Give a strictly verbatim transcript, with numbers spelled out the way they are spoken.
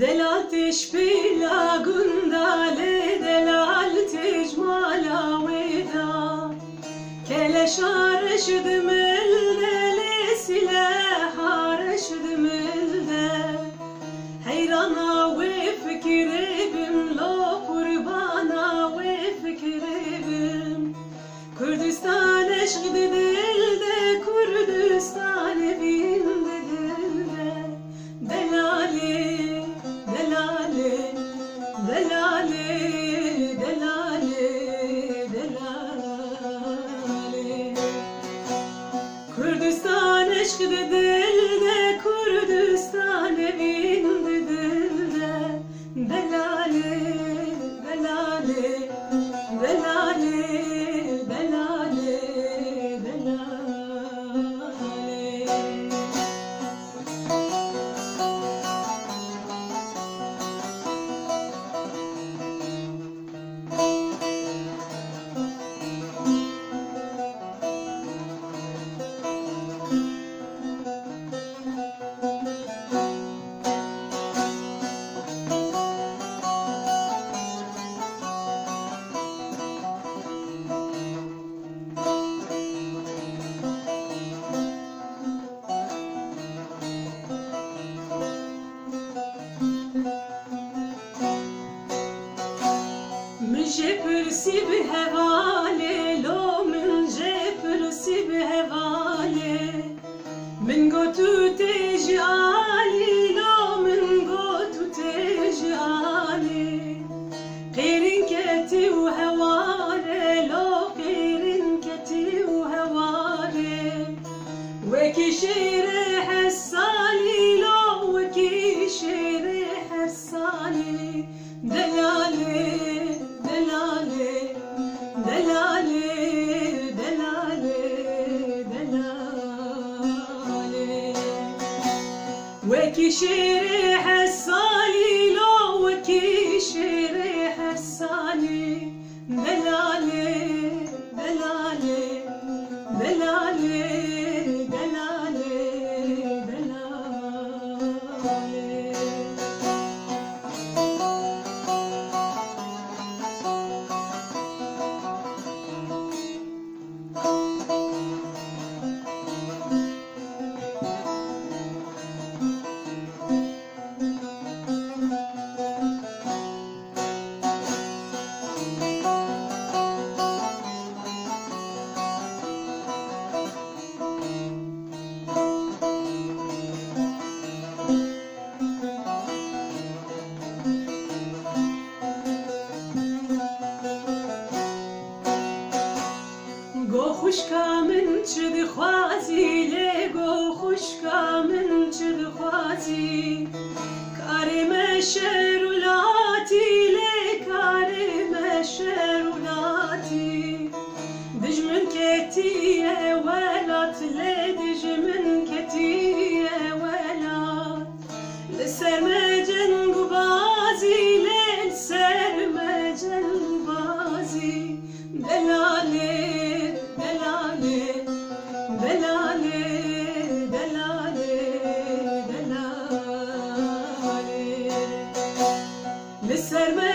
Delal têj pêla gunda lê, delal têj mala wê da. Keleşa reş dimilde lê, sileha reş dimilde. Heyrana wê fikirê bim, lo qurbana wê fikirê bim. Kurdistan eşq di dil de, Kurdistan evîn di dil de. Delalê, delalê, delalê, delalê, delalê. Kurdistan eşq di dil de, Kurdistan evîn di dil de. Delalê, delalê, delalê, delalê, delalê. Min jê pirsî bi hevalê, lo min jê pirsî bi hevalê. Min got tu tê ji alî, lo min got tu tê ji alî. Qêrîn ketî û heware, lo qêrîn ketî û heware. Wekî şêrê Hesanî, lo wekî şêrê Hesanî. Delalê, delalê, delalê, delalê, delalê. Wekî şêrê Hesanî, lo wekî şêrê Hesanî. Delalê, delalê, delalê, delalê, delalê. Go xwişka min çi dixwazî lê, go xwişka min çi dixwazî. Karê me şer û latî lê, karê me şer û latî. Dijmin ketiye welat lê, dijmin ketiye welat. Li ser me cengbazî lê, li ser me cengbazî. Delalê, delalê, delalê, delalê, delalê. Li ser me